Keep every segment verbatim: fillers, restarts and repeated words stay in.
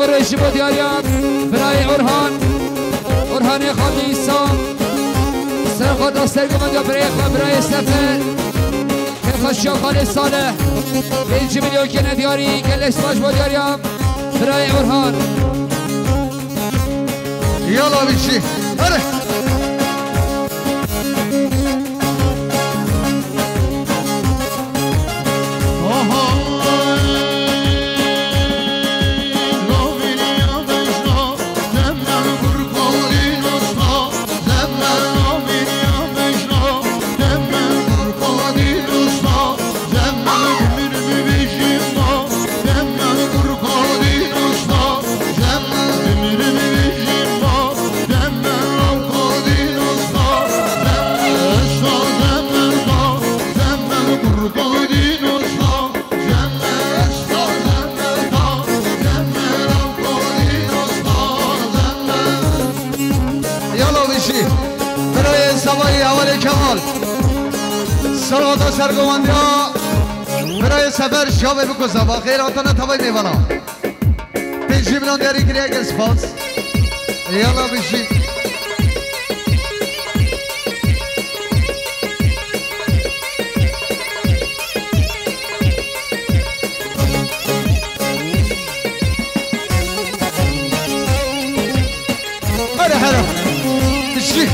Birê ji bo diyariya birayê Orhan, Orhanê Xalî Îsa, serxweda sergovendiya birayê xwe, birayê Sefer, kêfxweşiya Xalê Salih, pêncî milyon kene diyarî, gelek spas bo diyariya birayê Orhan. Yala bijî. Here. Yala bijî. Birayê Savayî Hevalê Kemal. Serxweda sergovendiya birayê Sefer, çavê biko sava. Xêr hatine tavayê mêvana. Pêncî milyon diyarî kiriye, gelek spas. Yala bijî. Here here. Bijî.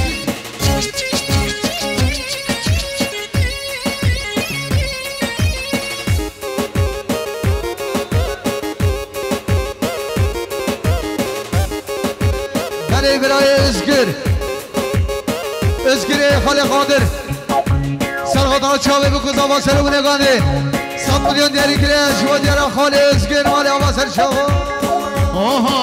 Belê birayê Özgür. Özgürê Xalê Qadir. Serxweda çavê biko sava, ser û binê ganê. Sed milyon diyarî kiriye, ji bo diyara Xalê Özgür, malê ava ser çava. Oha.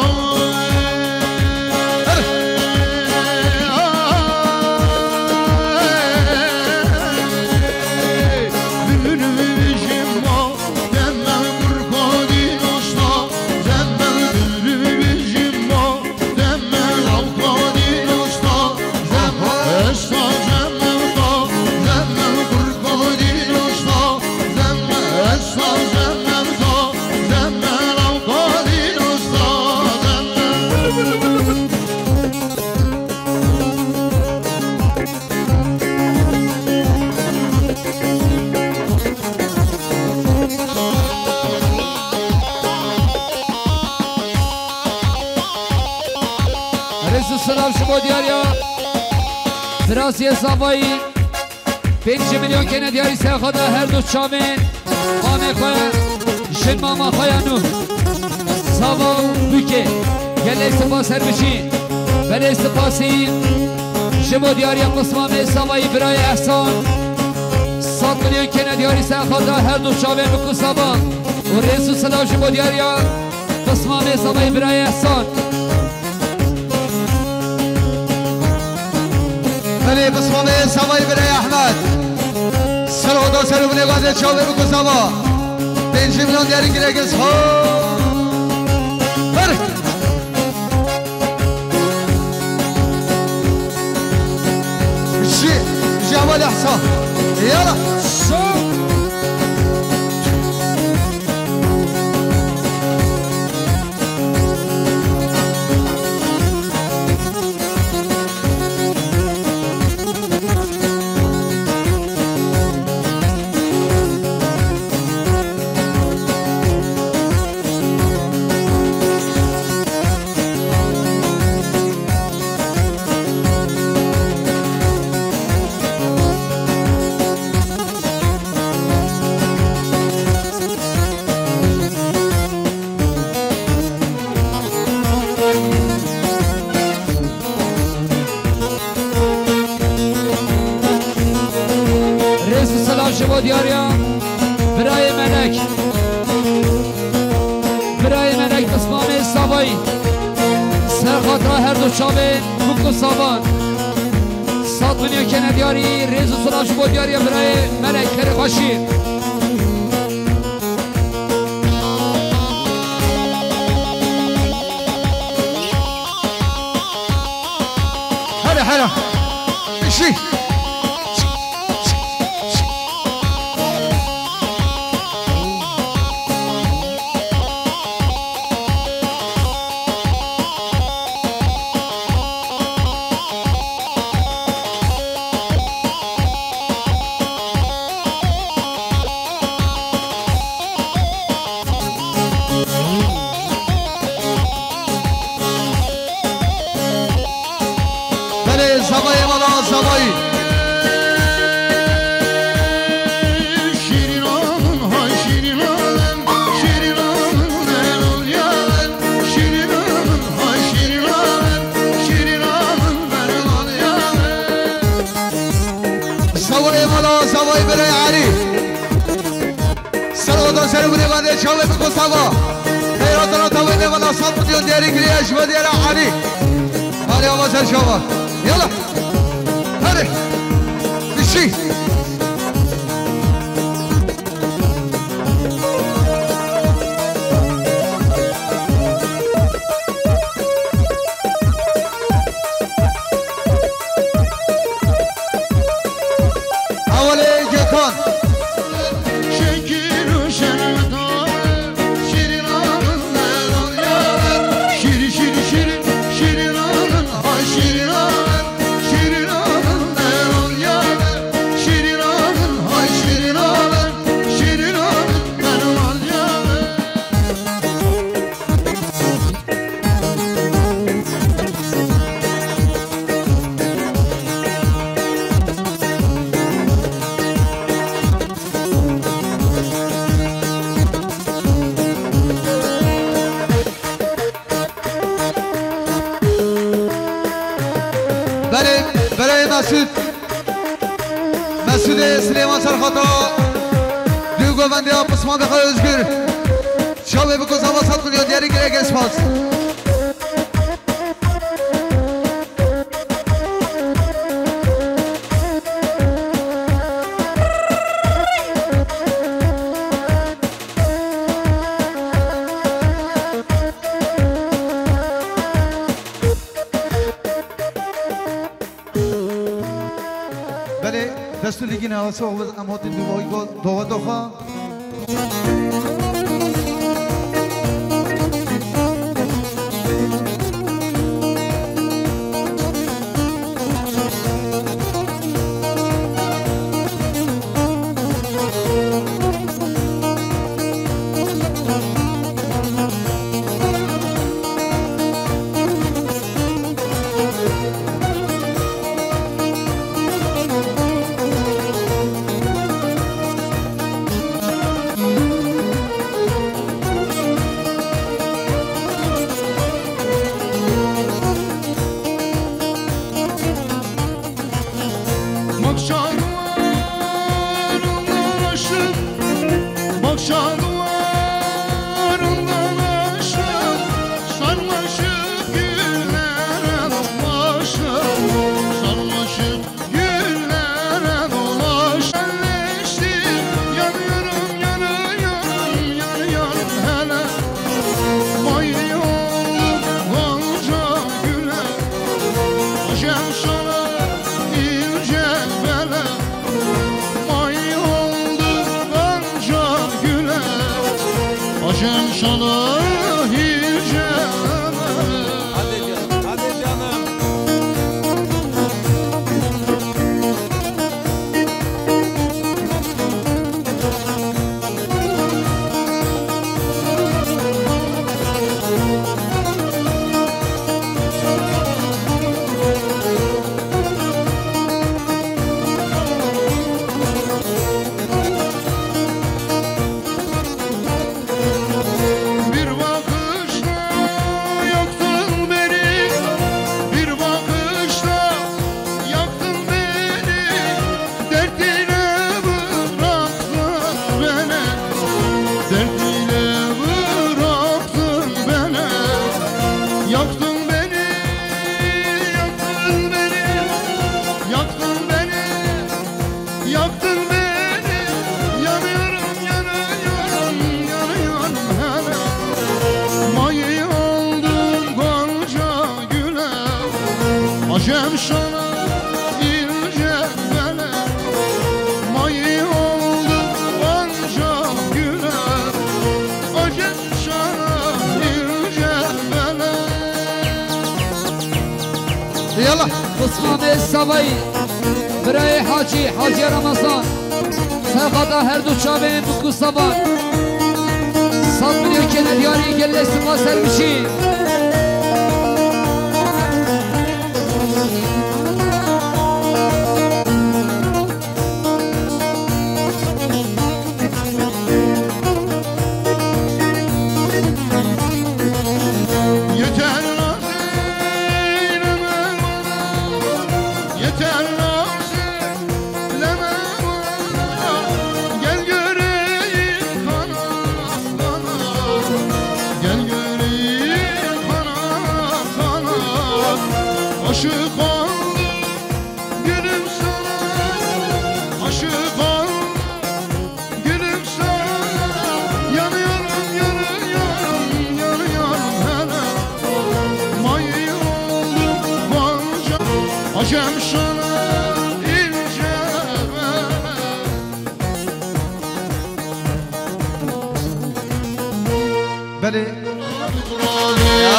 Rêz û silav ji bo diyariya Biraziyê Zavayî. Pêncî milyon kene diyarî serxweda her du çavên mamê xwe, jin mama xwe ya nû. Sava û bûkê. Gelek spas her bijî. Belê spasî. Ji bo diyariya pismamê Zavayî birayê Ehsan. Sed milyon kene diyarî serxweda her du çavên biko sava. Û rêz û silav ji bo diyariya pismamê Zavayî birayê Ehsan. Belê, pismamê Savayî birayê Ehmed. Serxweda ser û binê gazê çavê biko sava. Pêncî milyon diyarî kiriye, gelek spas. Her. Ji, ji hevalê Ehsan. Yala. Rêz û silav ji bo diyariya birayê Melek. Birayê Melek pismamê Savayî. Serxweda her du çavên bûk û savan. Sed milyon kene diyarî, rêz û silav ji bo diyariya birayê Melek, kerê xweşî. Hele, hele. Işi. Şavê bi ku sava. Xeyra dana tawê ne vana sed milyon diyarî kiriye ji bo diyara Elî. Malê ava ser şava. Yala. Hadi. Bişî. Hawalê Gökhan. Belê, belê Mesûd. Mesûdê Silêman Serxata. Dû govendiya Pismandexa Özgür. Çavê bi ku sava sed milyon diyarî kire, gelek spas. Belê, dest û lîgîn hewasa oxir em hatin dûvayî doxa doxa. Hadi canım, hadi canım. Yala. Osmanê Savayî, birayê Hacî, Hacî Ramazan. Serxata her du çavên Mutku Savan. Sed milyon kene diyarî, gelek spas, ser biçî. Gel göreyim kana kana, aşık oldum gülüm sana, aşık oldum gülüm sana. Yanıyorum, yanıyorum, yanıyorum hele. Mayıl oldum gonca, acem sana ince. Belê.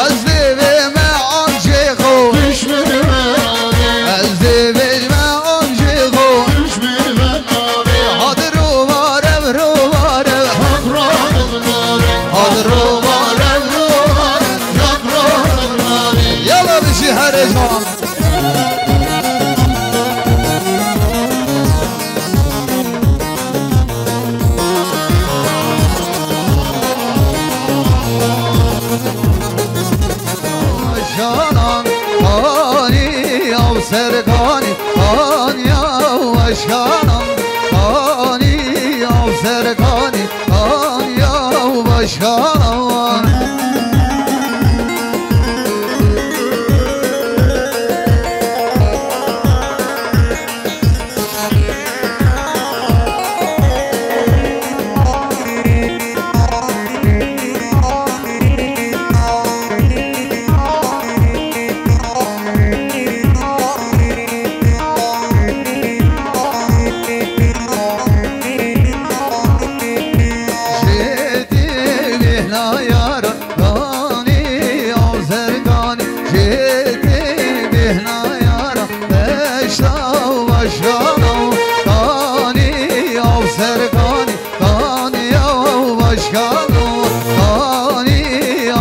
Ez divê me ancê xo. Düşmeni ben abi. Ez divê me ancê xo. Düşmeni ben abi. Hadi rovarev, rovarev. Yaprağı abi. Hadi rovarev, rovarev. Yaprağı abi. Yala bijî herê can. Şanan, ani, av sergani, ani, av şanan, ani, av sergani, ani, av başkan. Jêtê bêhna yaran, ganî azerganî, jêtê bêhna yaran, beşta û başkana, ganî azerganî, ganî ya başkana, ganî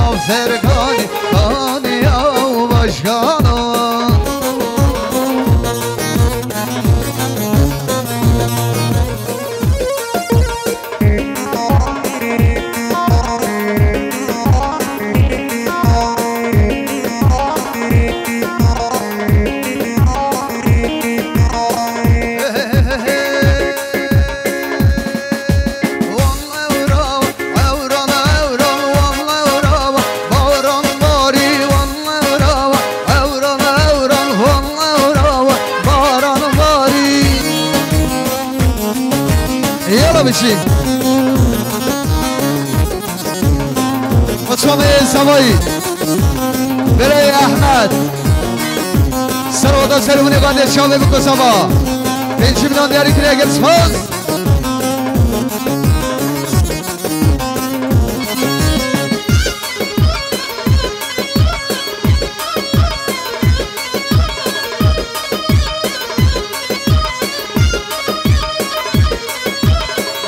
azerganî, ganî ya başkana. Yala biçî. Xweçamê Savayî. Birayê Ehmed. Serwada ser hûnê bandê çavê biko sava. Pêncî milyon diyarî kiriye gel spas.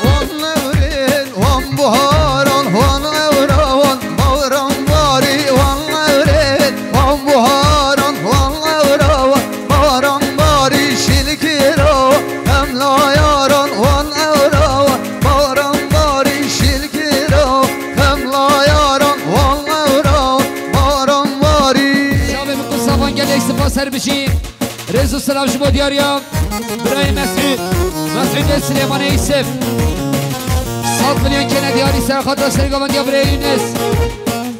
Wan ewrên, wan buharan, wan ewrawan, baran barî, wan ewrên, wan buharan, wan ewrawan, baran barî, şîlkî ra, hem la yaran, wan ewrawan, baran barî, şîlkî ra, hem la yaran, wan ewrawan, baran barî. Çavê min ku savan gelek spas her bijî. Rêz û selam ji bo diyariya birayê Mesûd, Mesûdê Silêmanê Îsif. Sed milyon kene diyarî ser xata sergovendiya birayê Yûnis.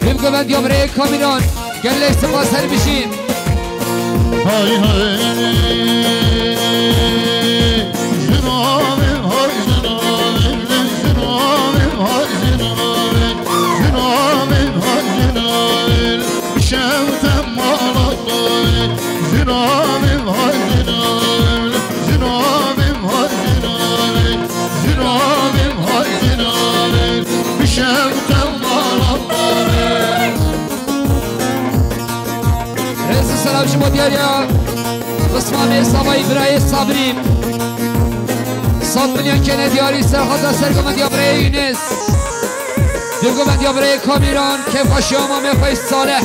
Bimgovendiya birayê Kamîran. Gelek spas her bijî. Hay hay. Zinavim hay zinavim, zinavim hay zinavim, zinavim hay zinavim. Şewtem Zinavim hay zinavim, zinavim hay zinavim, zinavim hay zinavim, bişewtem balambarê. Rêz û selam ji bo diyariya Bismamê Savayî birayê Sabrî. Sed milyon kene diyarî serxata sergovendiya birayê Yûnis. Dûrgovendiya birayê Kamîran, kêfxweşiya mamê xwe Salih.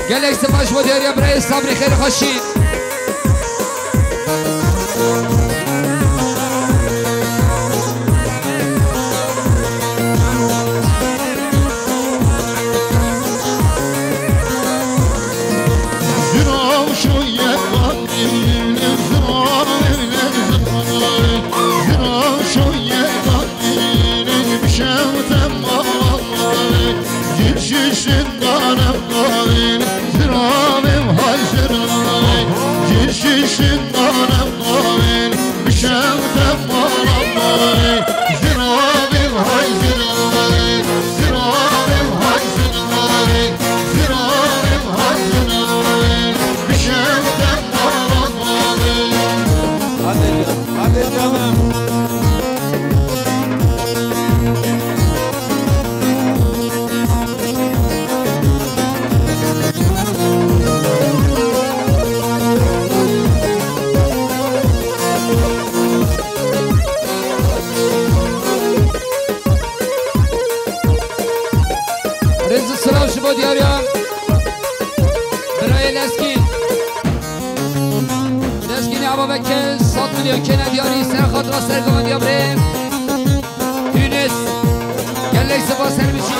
Gelek spas bo diyariya birayê Sabrî, xêr xweşî. Zinav şoye kanî, zinav, zinav, zinav şoye kanî. Bişewtem balambarê, Şişin danem darin, ziravim hay ziravim. Şişin danem darin, bişem temaram darin. Ziravim hay ziravim, ziravim hay ziravim. Ziravim hay ziravim, bişem temaram darin. Hadi canım, hadi canım. Rêz û silav ji bo diyariya birayê Lezgîn. Lezgînê ava veke sed milyon kene diyarî ser xatira sergovendiya birê Yunus. Gelek spas her bijî.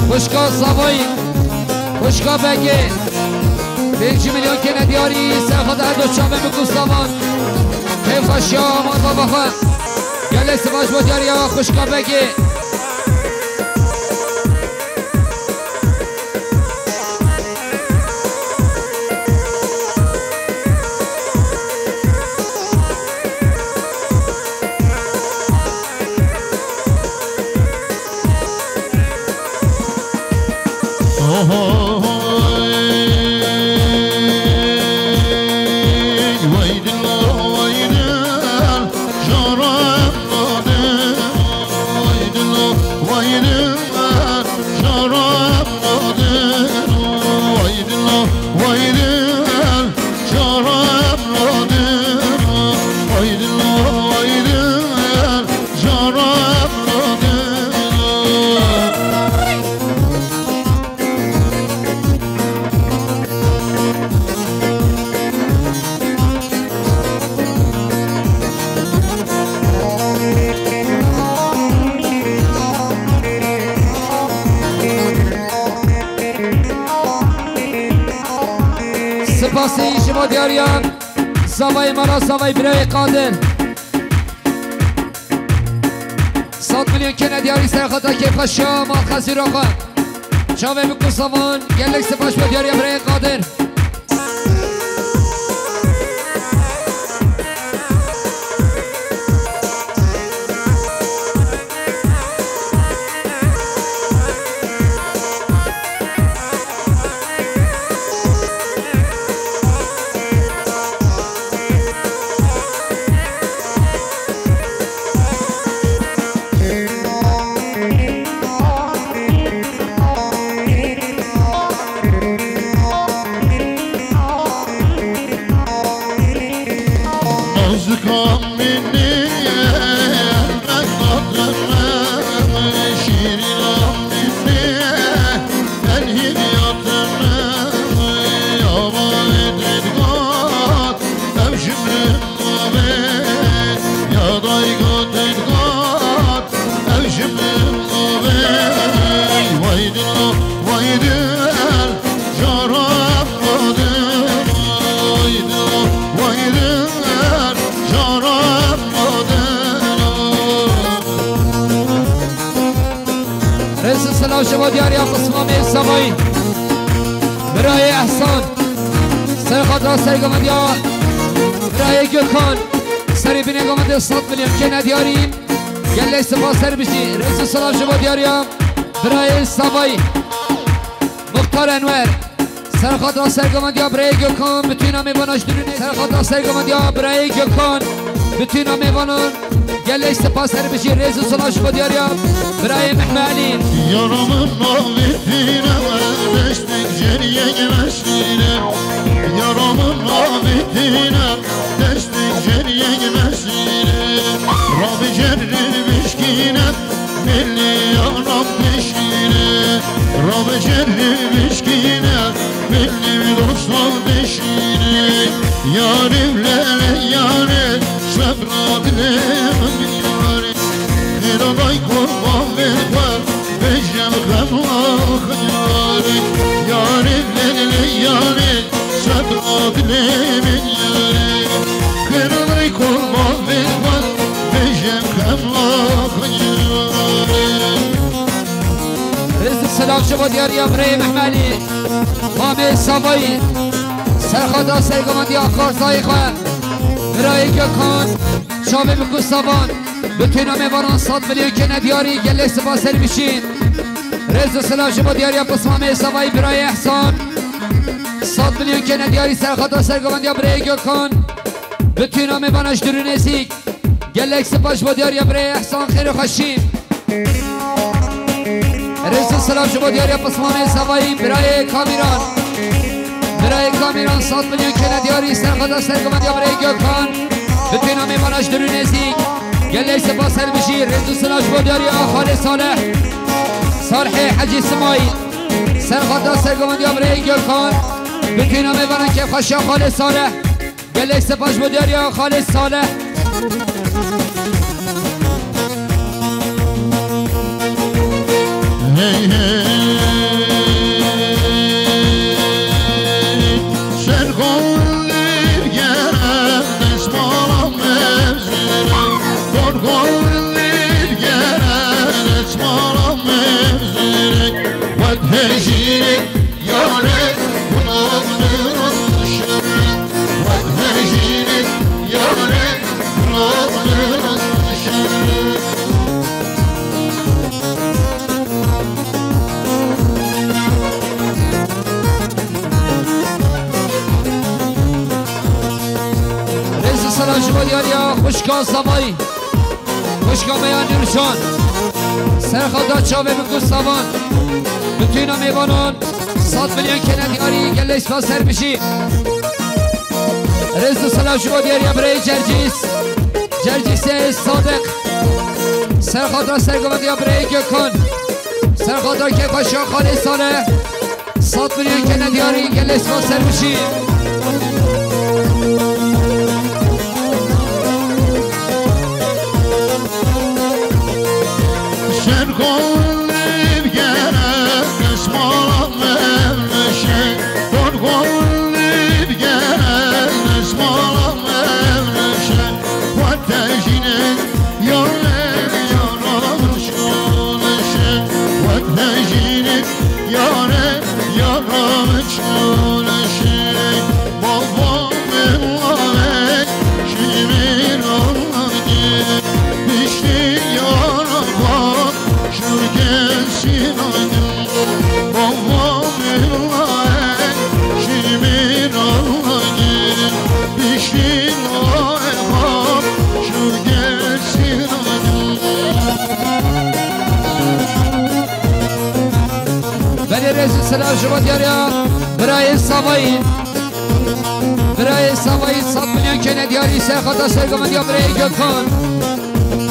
Xwişka Zavayî, xwişka Begê, pêncî milyon kene diyarî, ser xwe de her do çavên bi gustavan. Keyfxweşiya mal bava xwe. Gelek spas bo diyariya xwişka Begê. Spasî ji bo diyariya Zavayê mala Zavayê birayê Qadir. Sed milyon kene diyarî ser xata kêfxweşiya mal xezîra xwe. Çavê min ku savan, gelek spas bo diyariya birayê Qadir. Nazika minî, elbet hatırım, şirîna minî, el hîriyatım, ya bavê dedgat, ev ji min nabê, ya dayka dedgat, ev ji min nabê. Vay dilo, vay dil, caram Rêz û silav ji bo diyariya Qismamê Savayî. Birayê Ehsan. Ser xatira sergovendiya birayê Gökhan. Serê binê govendê sed milyon kene diyarî. Gelek spas ser bijî. Rêz û silav ji bo diyariya birayê Savayî. Muxtar Enwer. Ser xatira sergovendiya birayê Gökhan, bütün amêvana ji Dürünê. Ser xatira sergovendiya birayê Gökhan, bütün amêvanan gelek spas her bijî rêz û silav ji bo diyariya birayê Mehme Elî. Yara min navê tîne, deştê ceriyê meşîne. Yara min navê tîne, deştê ceriyê meşîne. Rabê cerrê bişkîne. Milli yaram peşine, rabe cerrê bişkîne, milli dostan peşine. Yarê lele yarê, sebra dilê min yarê. Xêra dayko bavê xwe, bêjim xema xiyarê. Yarê lele yarê, sebra dilê min yarê. Xêra dayko bavê xwe, bêjim Ji bo diyariya birayê Mehmelî, Mamê Savayî, serxada sergovendiya xwarzayê xwe, birayê Gökhan, çavê min ku Savan, bi tîna mêvanan sed milyon kene diyarî, gelek spas her bişî. Rêz û silav ji bo diyariya pismamê Savayî, birayê Ehsan, sed milyon kene diyarî, serxada sergovendiya birayê Gökhan, bi tîna mêvana ji dûr û nêzîk. Gelek spas ji bo diyariya birayê Ehsan, xêr û xweşî. Rêz û silav ji bo diyariya pismamê Savayî, birayê Kamîran. Birayê Kamîran sed milyon kene diyarî, serxada sergovendiya birayê Gökhan. Bi tîna mêvana ji dûr û nêzîk. Gelek spas her bijî. Rêz û silav ji bo diyariya Xalê Salih. Salihê Hecî Simayîl. Serxada sergovendiya birayê Gökhan. Bi tîna mêvana kêfxweşiya Xalê Salih. Gelek spas bo diyariya Xalid Salih. Hey, hey, ser xwe li gere destmala mezin, ser xwe li gere destmala mezin, wek hejîrê. Yare, kulaklarım şerre, wek hejîrê, yare, kulaklarım şerre. Rêz û selam ji bo diyariya xwişka Savayî. Xwişka me ya Nûrcan. Serxada çavê min ku Savan. Bi tîna mêvanan sed milyon kene diyarî, gelek spas ser bijî. Rêz û selam ji bo diyariya birayê Cercîs. Cercîsê Sadiq. Serxada sergovendiya birayê Gökhan. Serxada kêfa Şaxalê Saleh. Sed milyon kene diyarî, gelek spas ser bijî. Sen xwe li gere destmala me meşe, sen xwe li gere destmala me meşe, xwe tejîne. Yare, yara min şoleşe, wek hejîrê. Yare, yara min şoleşe, baba min ware, şîmîn olmadi, piştî yara xwe, şûrkên sînadim. Baba min ware, şîmîn olmadi, piştî Belê rêz û selam ji bo diyariya birayê Savayî. Birayê Savayî sed milyon kene diyarî serxata sergovendiya birayê Gökhan.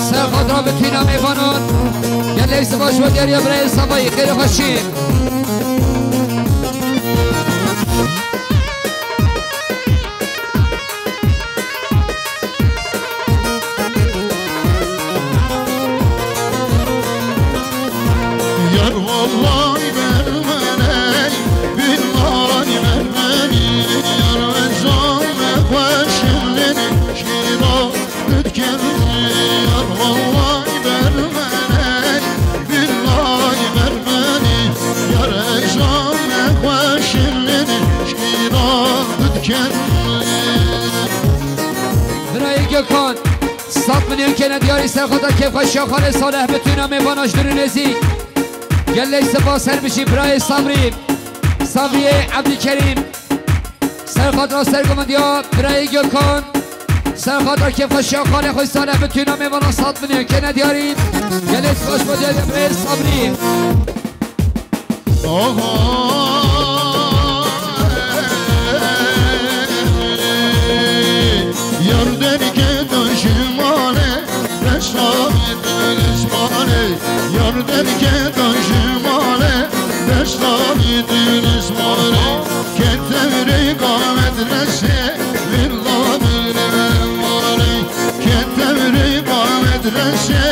Serxata bi tîna mêvanan. Gelek spas ji bo diyariya birayê Savayî. Xêr û xweşî. Yar wallahî bermeney, billahî bermenî, yar ecame xweşin lênê şîra. Birayê Gökhan, sed milyon kene diyarî serxata kêfxweşiya Xalê Saleh bi tîna mêvana ji dûr û nêzîk. Gelek spas her bijî birayê Sabrî, Sabriyê Ebdîkerîm. Serxatra sergovendiya birayê Gökhan. Serxatra kêfxweşiya xalê xwe Saleh bi tîna mêvanan sed milyon kene diyarî. Gelek spas bo diyariya birayê Sabrî. Oho. Yar derke doşmane. Beşa dil ji malê, yar derke ji malê, beşa dil ji malê. Ketev rêka medresê, villa dil malê. Ketev rêka medresê,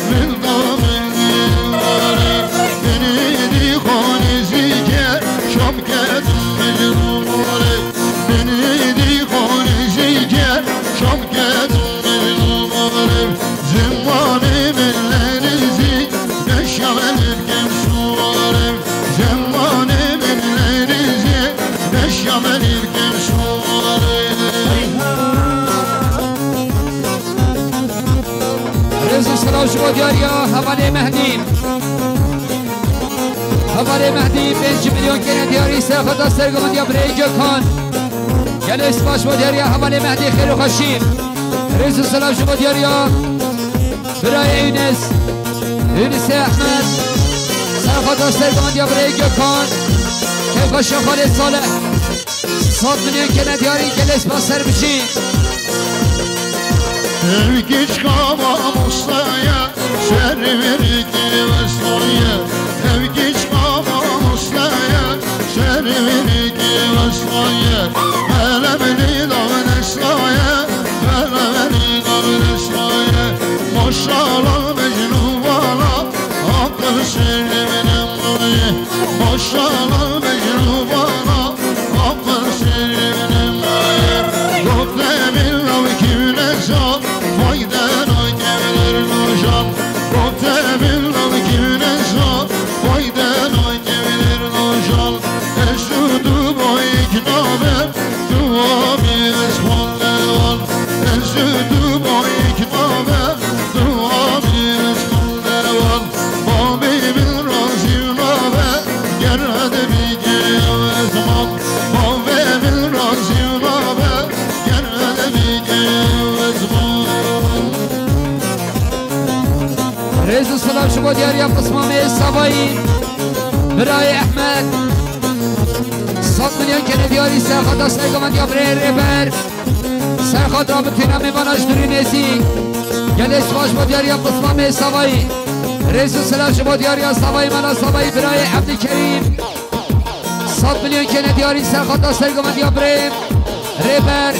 villa dil malê. Beni di xanê zîke, şam kedim mecnun malê. Beni di xanê zîke, şam kedim mecnun malê. Zimanê min lenizî, neşalim kem suwarê. Silav ji bo diyariya hevalê Mehdî. Hevalê Mehdî pênc milyon kene diyarî serxeta sergovendiya birayê Gökhan. Gelê spas bo diyariya hevalê Mehdî xêr û xweşî. Rêz û silav ji bo diyariya birayê Yûnis. Yûnisê Ehmed. Serxeta sergovendiya birayê Gökhan. Keyfxweşiya xalê Salih. Sed milyon kene diyarî, gelê spas ser bijî. Ev giçka mamostaye, ser verî ki vestaye. Ev giçka mamostaye, ser verî ki vestaye. Hele min dî dav destaye, hele min dî dav destaye. Maşallah Mecnûn vala, aqil şêrê min em nûrê. Maşallah Mecnûn vala, aqil şêrê min em nûrê. Gote min law kîvnesa, fayde nakevler nûjan. Gote min law kîvnesa, fayde nakevler nûjan. Ez û tu boyek nabe, tu abi ez xwende wan. Ez û tu boyek nabe, tu abi ez xwende wan. Bavê min razî nabe, ger edebî kê ez mam. Bavê min razî nabe, ger edebî kê ez mam. Rêz û silav ji bo diyariya pismamê Savayî. Birayê Ehmed. Sed milyon kene diyarî serxeta sergovendiya birayê Rêber. Serxeta bi tîna mêvana ji durî nêzî. Gelê spas bo diyariya pismamê Savayî. Rêz û silav ji bo diyariya Savayî, mala Savayî, birayê Ebdîkerîm. Sed milyon kene diyarî serxeta sergovendiya birayê Rêber.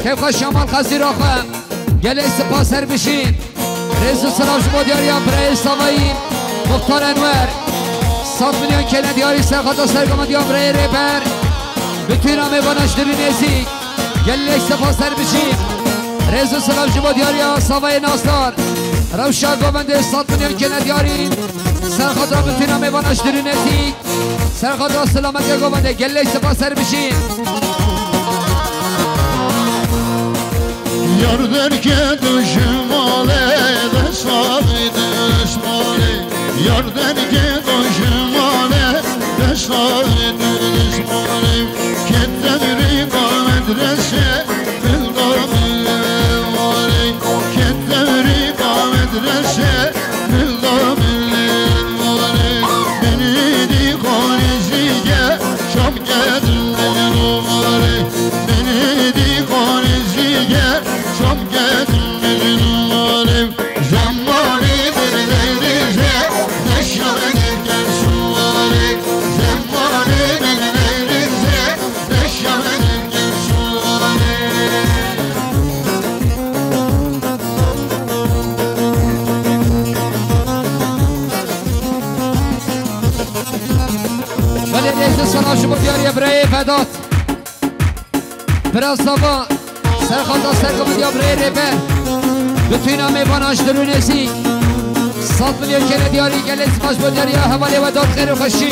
Keyfxweşiya mal xezîra xwe. Gelê spas ser bijî. Rêz û silav ji bo diyariya birayê Savayî, Muxtar Enwer. Sed milyon kene diyarî serxeta sergovendiya birayê Rêber. Bi tîna mêvana ji durî nêzî. Gelê spas ser bijî. Rêz û silav ji bo diyariya Savayê Nasdar. Rewşa govendê sed milyon kene diyarî. Serxeta bi tîna mêvana ji durî nêzî. Serxeta silametiya govendê, gelê spas ser bijî. Yar derke duşmale, destavê duşmale. Yar derke duşmale, destavê duşmale. Ketem rîka medrese, bilda bilê vare. Ketem rîka medrese, bilda bilê vare. Beni dî xanê zîge, şam kedim bilê vare. Beni dî xanê zîge, şam kedim bilê vare. Zemanê min leylize, neşyanê kem suware. Zemanê min leylize, neşyanê kem suware. Belê rêz û silav ji bo diyariya birayê Vedat. Bira Sava, serxeta sergovendiya birayê Rêber. Bi tîna mêvana ji durî nêzî. Sed milyon kene diyarî, gelê spas bo diyariya hevalê we dad xêr û xweşî.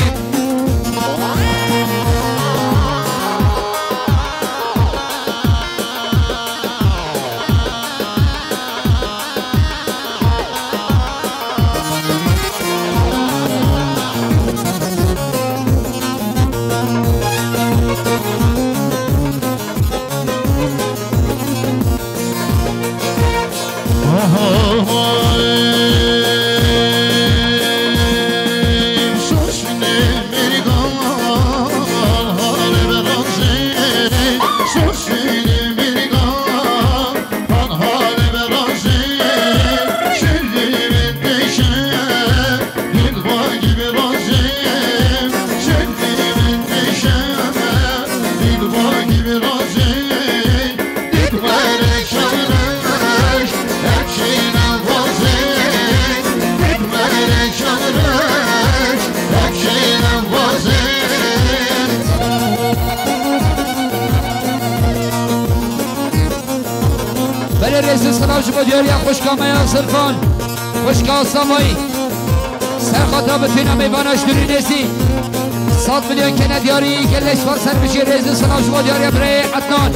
Belê rêz û silav ji bo diyariya xwişka me ya Zilfan, xwişka Savayî. Serxeta bi tîna mêvana ji durî nêzî. Sed milyon kene diyarî, gelê spas ser bijî, rêz û silav ji bo diyariya birayê Ednan.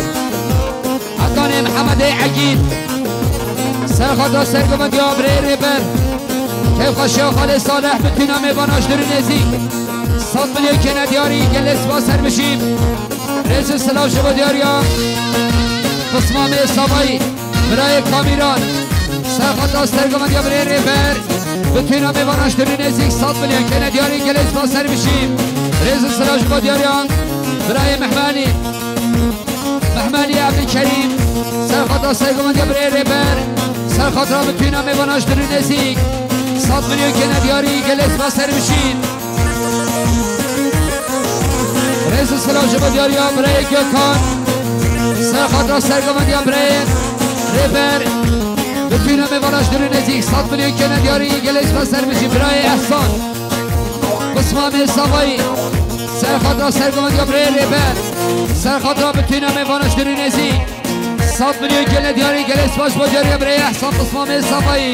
Ednanê Mihemedê Egîd. Ser xatra sergovendiya birê rêber. Kêfxweşiya xalê Salih bi tîna mêvana ji dûr û nêzîk. Sed milyon kene diyarî, gelê spas, ser bijî. Rêz û silav ji bo diyariya Pismamê Savayî, birayê Kamîran. Ser xatra sergovendiya birê rêber. Bi tîna mêvana ji dûr û nêzîk sed milyon kene diyarî, gelê spas, ser bijî. Rêz û silav ji bo diyariya birayê Mehmanî. Mehmeliye Ebdülkerim, ser xatra sergovendiya birê rêber, ser xatra bi tîna mêvana ji dûr û nêzîk, sed milyon kene diyarî, gelê spas, ser bijî. Rêz û silav ji bo diyariya birayê Gökhan, ser xatra sergovendiya birayê rêber, bi tîna mêvana ji dûr û nêzîk, sed milyon kene diyarî, gelê spas, ser bijî, birayê Ehsan. Pismamê Savayî. Ser xatra sergovendiya birê rêber. Ser xatra bi tîna mêvana ji dûr û nêzîk. Sed milyon kene diyarî, gelê spas bo diyariya birê Ehsan Pismamê Savayî.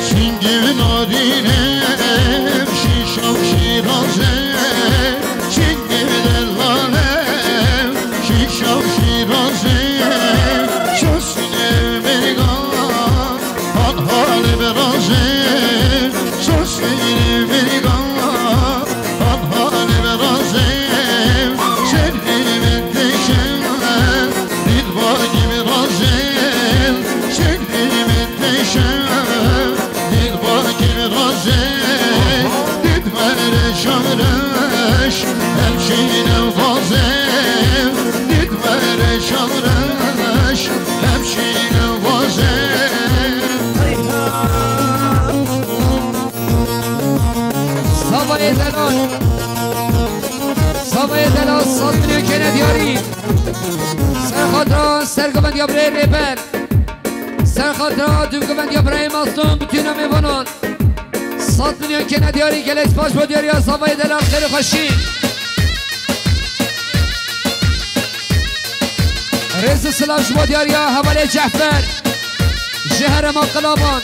Çingê narîne, şîşa û şîraze, çingê delale, şîşa û şîraze, şoşine mêrga. Hanhale beraze, sosvîrê mirga. Hanhale beraze, şerî min teşe. Dît bakî beraze, şerî min teşe. Dît bakî beraze, dît mere şamreş, hemşîne vaze. Dît mere şamreş, hemşîne vaze. Savayê delal. Savayê delal, sed milyon kene diyarî. Ser xatra sergovendiya birê rêber. Ser xatra dûvgovendiya birayê Mazlûm, bi tîna mêvanan. Sed milyon kene diyarî, gelê spas bo diyariya Savayê delal, xêr û xweşî. Rêz û silav ji bo diyariya hevalê Cehfer. Ji herêma Qilaban.